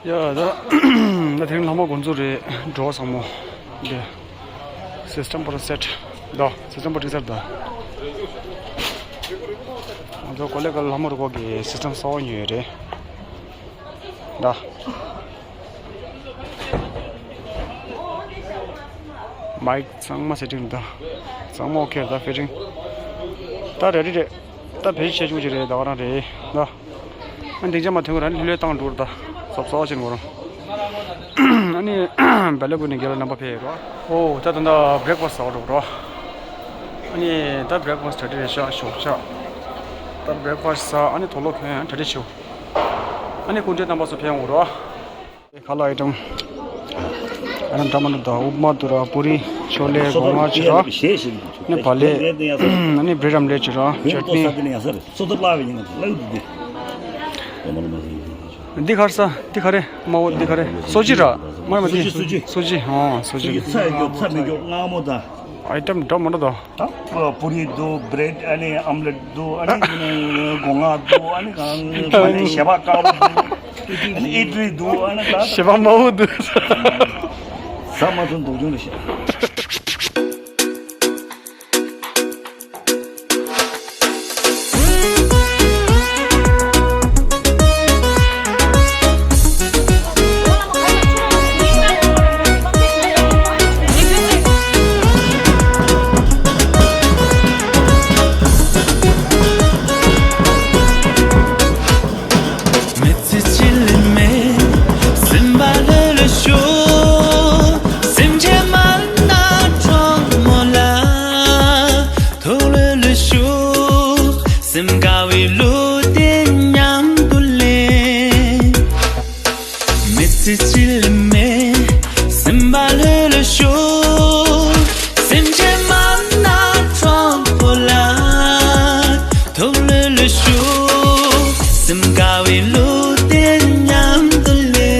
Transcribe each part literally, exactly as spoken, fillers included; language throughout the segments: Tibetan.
ཡ་ད་ད་དེ་རིང་ལྷག་མ་འགོ་འཛུགས་རེད། འགྲོ་བ་ཚང་མ་འདི་སི་སི་ཊམ་པུ་ར་སེ་ཊི་ད། སི་སི་ཊམ་པུ་ར་ཊིང་སེ་ཊི་ད། ང་ཚོ་ཀོ་ལེ་གལ་ལྷག་མ་རུ་ཁག་གི་སི་སི་ཊམ་གསར་པ་ཉོས་ཡོད་རེད་ད། མའིག་ཚང་མ་སེ་ཊིང་ད། ཚང་མ་ཨོ་ཁེ་རེད་ད། ཕི་ཊིང་ད་རེ་ཌི་རེད། ད་བེད་སྤྱོད་བྱེད་ཆོག་གི་རེད་ད། ག་རང་རེད་ད། ཨ་ནི་སྡིངས་ཆ་མ་ཐོན་གི་ར། ཨ་ནི་ལྷོད་ལྷོད་བཏང་འགྲོ་ར་ད། སོབ་སོབ་བྱེད་ནོ་རང་། ཨ་ནི་བེ་ལ་ཀུ་ནི་རྒྱལ་ལ་རྣམ་པ་ཕེབས་རོ། ཨོ་ད་ད་ད་བྷི་རེག་ཕ་སི་ཟ་བར་འགྲོ་རོ། ཨ་ནི་ད་བྷི་རེག་ཕ་སི་གྲ་སྒྲིག་རེད་ཤག་ཞོགས་ཇ། ད་བྷི་རེག་ཕ་སི་ཟ། ཨ་ནི་དུག་ལོག་གྱོན། གྲ་སྒྲིག་བྱེད། ཨ་ནི་སྐུ་མགྲོན་རྣམ་པ་ཚོ་ཕེབས་འོང་རོ། ཁ་ལག་ཨའི་ཊམ། ཨ་ནི་འདྲ་མི་འདྲ་འདུག། ཨུབ་མ་འདུག་ར། པུ་རི། ཆོ་ལེ། སྒོ་ང་བྱེད་ར། ཨ་ནི་བག་ལེབ། ཨ་ནི་བྷི་རེཌ་ཨོམ་ལེཊ་བྱེད་ར། ཅོ་ཊི་ནི། འདི་ག་རེ་ཟ། འདི་ག་རེ། དམར་པོ་འདི་ག་རེ། སོ་ཇི་ར། དམར་པོ་འདི། སོ་ཇི། སོ་ཇི། ཨོ་སོ་ཇི། ཚྭ་ཡོད་ཚྭ་མི་ཡོད། མངར་མོ་དང་། ཨའི་ཊམ་འདྲ་མི་འདྲ་འདུག། ཨ། པུ་རི་འདུག། བྷི་རེཌ། ཨ་ནི་ཨོམ་ལེཊ་འདུག། ཨ་ནི་སྒོ་ང་འདུག། ཨ་ནི་གང་། ཨ་ནི་ཞལ་པར་དཀར་པོ་འདུག། ཨ་ནི་ཨི་ཌི་ལི་འདུག། ཨ་ནི་ད་ཞལ་པར་དམར་པོ་འདུག། ཟ་མ་ཐུབ་སྡུག་གྱོང་རེད་ཤག། མི་ཚེ་སྤྱི་ལེ་མེ། སེམས་པ་ལྷོད་ལྷོད་ཤོག། སེམས་ཅན་མ་ན་གྲོགས་མོ་ལ། ཐུགས་ལྷོད་ལྷོད་ཤོག། སེམས་དགའ་བའི་གླུ་དེ་མཉམ་དུ་ལེན། མི་ཚེ་སྤྱི་ལེ་མེ། སེམས་པ་ལྷོད་ལྷོད་ཤོག། སེམས་ཅན་མ་ན་གྲོགས་པོ་ལ། ཐུགས་ལྷོད་ལྷོད་ཤོག། སེམས་དགའ་བའི་གླུ་དེ་མཉམ་དུ་ལེན།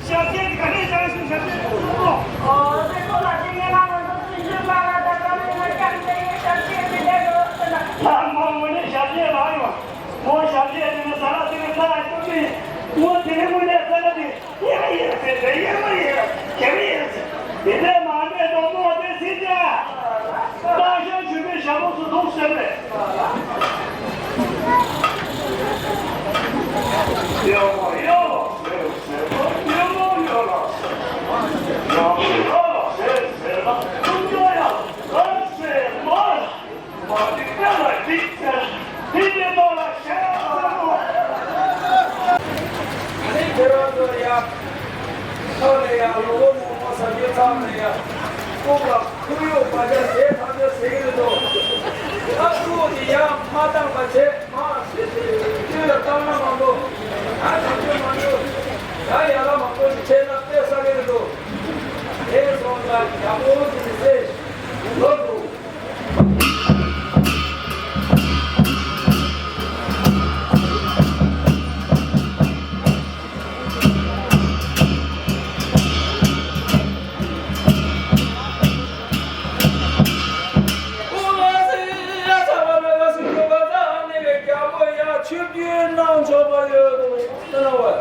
ཞབས་རྗེས་འདི་ག་ནས་བྱུང་ཞིག་ཞབས་རྗེས་ཐུགས་སུ་ཁོ། ཨོ་དེ་ཁོ་ལ་དེ་ངས་ང་ང་ཚོ་བཙུན་ཆུང་ལ་ལ་ད་ད་ནས་ང་སྐྱབས་མཛད་ཡོད་ཞབས་རྗེས་དེ་འདྲ་ཡོད་ཟེར་ན། ད་མོ་ངོ་ནས་ཞབས་རྗེས་ལ་ཡོད། མོ་ཞབས་རྗེས་དེ་ནས་ས་ལ་དེ་ནས་ས་ལ་སྐྱོབ་དུས་མོ་དེ་ནས་ངོ་ནས་ས་ལ་དེ་ཡེ་མ་ཡེ་ཟེར་དེ་ཡེ་མ་ཡེ་ཁྱེད་མ་ཡེ་ཟེར་དེ་ནས་མ་འདྲེ་དོ་མོ་དེ་སྲིད་ཅག་ད་ཤ་ཞུ་མི་ཞྭ་མོ་སུ་ཐུག་ཟེར་རེད། ཡོ་མོ་ཡོ་ལ་ཟེར་ཟེར་མོ་ཡོ་མོ་ཡོ་ལ་ཟེར། ཡོ་མོ་ཡོ་ལ་ཟེར་ཟེར་ན་ཀུན་ཀྱང་ཡ་ལ་ཟེར་མ་ལ། མ་འགྲིག་ན་ལ་འགྲིག་ཟེར། འདི་ནི་ཐོག་ལ་ཤ་ཟེར་མོ། ཨ་ནི་ཁྱེད་རང་ཚོ་ཡ། ཐོག་ལ་ཡ་ལོ་ལོ་མོ་མོ་ཟ་རྒྱུ་ཚང་ནས་ཡ། ལྐོག་ལ་ཁོར་ཡུག་བ་ཅག་ཟས་ཐག་ཆོད་ཟེར་གི་རེད་དོ། བཏང་བ་བྱས་མ་སྲིད་སྲིད་དུས་ལ་བཏང་ན་མ་འགྲོ། ད་བྱང་ཆུབ་མ་འགྲོ། ད་ཡ་ལ་མ་འགྲོ་ཞིག་བྱས་ན་དཔེ་ས་གེ་རེད་འགྲོ། དེ་སོང་ཙང་ཡག་པོ་ཞིག་ཟེར་ལོ་འགྲོ། ཆིབས་བསྒྱུར་གནང་ཆོག་པ་ཡོད་དོ།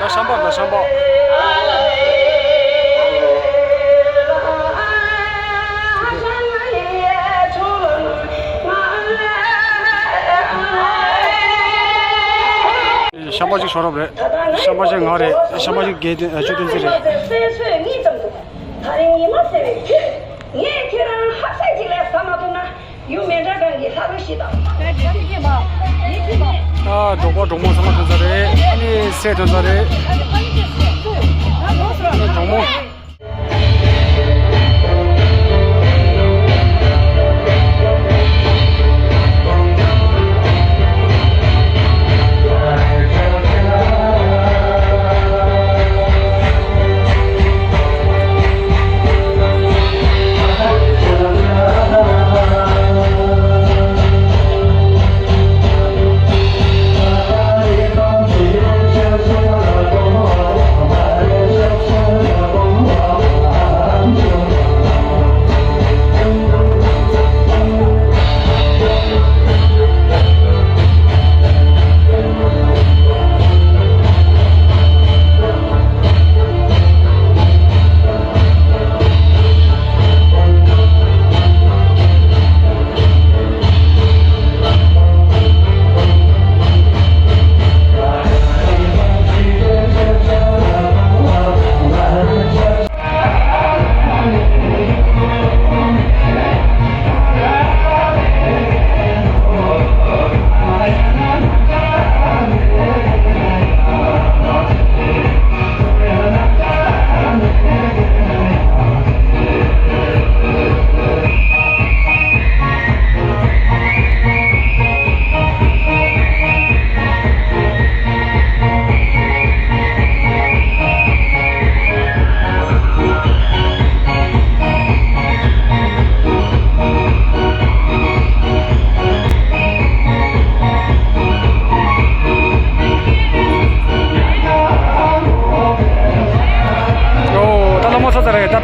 ད་ཤམ་པ་ད་ཤམ་པ། ཤམ་པ་ཅིག་ཤོ་རོབ་རེད། ཤམ་པ་ཅིག་ང་རེད། ཤམ་པ་ཅིག་དགེ་ལྡན་ཨ་ཆོས་ལྡན་རྩེ་རེད། ད་རིང་ཉི་མ་གསལ་བའི་ཕྱིར། ངས་ཁྱེད་རང་ཧ་སག་ཅིག་ལས་ཟ་མ་ཐུབ་ན། ཡུམ་མེ་འདྲ་གང་གི་ལྷ་རུ་ཞིག་དང་། ཨ་འབྲོག་པ་འབྲོག་མོ་ཚང་མ་ཐོན་ས་རེད། ཨ་ནི་སྲས་ཐོན་ས་རེད། ཨ་ནི་འབྲོག་མོ།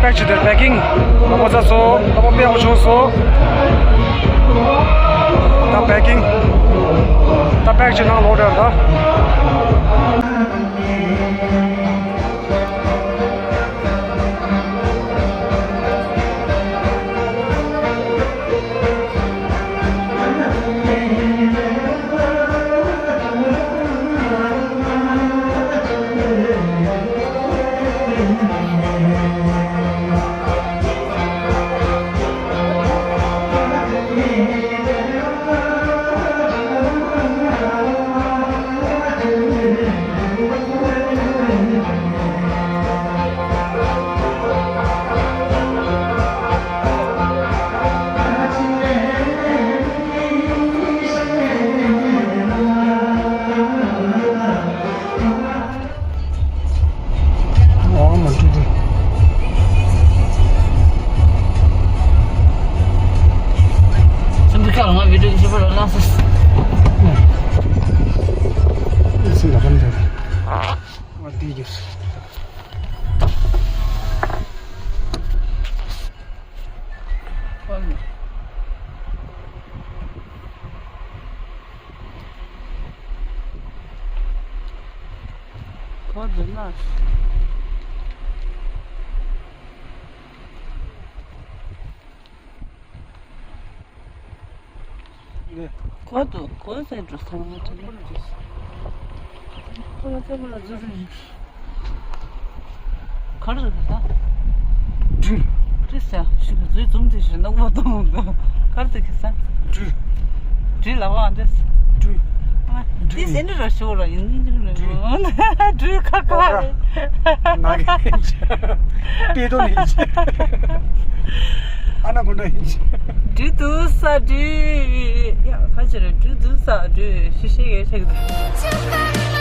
པེག་བྱས་ཏེ་པེ་ཀིང་ལ་མོ་ཚ་སོ་ལ་མོ་པེ་ཨོ་ཆོ་སོ། ད་པེ་ཀིང་ད་པེག་བྱས་ནང་ལོག་འདྲ་ད། གོ་དུ་གོ་ཟེར་འགྲོ་ས་མ་ཐུབ་ན། ཁོ་ལ་ཚེ་ཁོ་ལ་འཛུལ་རུང་། གར་རེད་ད། འགྲུལ། རེད་ཟེར་ཞུ་གི་འཛུལ་འཛུམ་དེ་ཞུ་ན་མ་གཏོང་། གར་དེ་གི་ས། འགྲུལ། འགྲུལ་ལ་བ་འདྲ། འགྲུལ། ཨ་འདི་ཟེར་འདྲ་ར་ཞུ་ར་ཡིན་ནི་འགྲུལ་ལ། འགྲུལ་ཁ་ཁ་རེད། ན་གི་པེ་ཏོ་ནི་ཨ་ན་གོ་འདྲ་ཡིན། འགྲུལ་དུ་ས་འགྲུལ། ཡ་ཁ་ཆེ་རེད། འགྲུལ་དུ་ས་འགྲུལ་ཤི་ཤི་གི་ཆེ་གི་འདུག